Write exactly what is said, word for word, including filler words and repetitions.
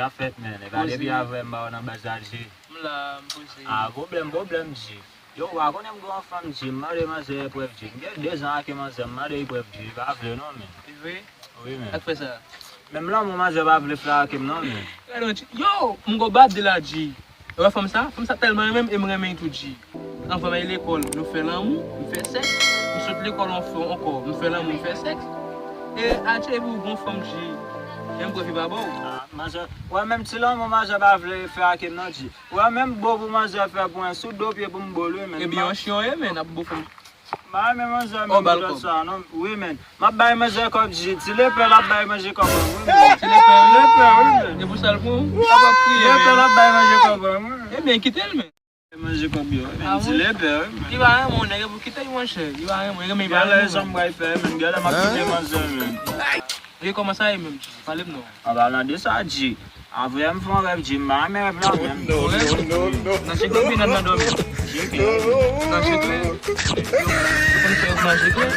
Sa fèt, men. E pa depi avè m ba w nan baz la, G. M la, m poze. Ah, pwoblèm, pwoblèm, G. Yo, w a konnen m gen yon fanm, G. M mande manzè eprèv, G. M gen de zan ak yon manzè, m mande eprèv, G. Li pa vle, non, men. Li vle? Wi, men. Sa k fè sa? Menm lanmou manzè pa vle fè ak m, non, men. Gade yon ti, yo, m gon bab de la, G. Ou wè fanm sa? Fanm sa tèlman renmen m e m renmen l tou, G. Anvan m al lekòl, nou fè lanmou, m fè sèks. M sot lekòl ankò, m fè lanmou, m fè sèks. E atye epi ou gon fanm, G. Menm pwèv li pa ba w. Ah, manzè, w wè menm ti lanmou manzè pa vle fè ak m, non, G. W wè menm bo pou manzè fè pou mwen, sou do pye pou m bo l, wi, men. Ebyen, yon chyon ye, men, ap bo fanm. M pa renmen manzè menm pou sa, non. Wi, men. M ap bay manzè kòb, G. Ti lepè l ap bay manzè kòb mwen, wi, men. Ti lepè, wi. Lepè, wi, men. E pou sa l pran w? Lepè l ap bay manzè kòb mwen, wi. Ebyen, kite l, men. Manje kòb yo, wi, men. Ah, ti lepè, wi, men. Li pa renmen w, nèg, e pou kite l, monchè. Li pa renmen w, li renmen, li pa renmen w. Gèlè, jan m pral fè, men, gèlè, m ap kite manzè, men. E kòman sa ye menm, G? Pale m non. An palan de sa, G, avè m fè yon rèv, G, m pa renmen rèv la menm. Yon rèv? Nan sekrè oubyen nan, nan dòmi? Sekrè. Nan sekrè? Yo konn fè yo manje klè.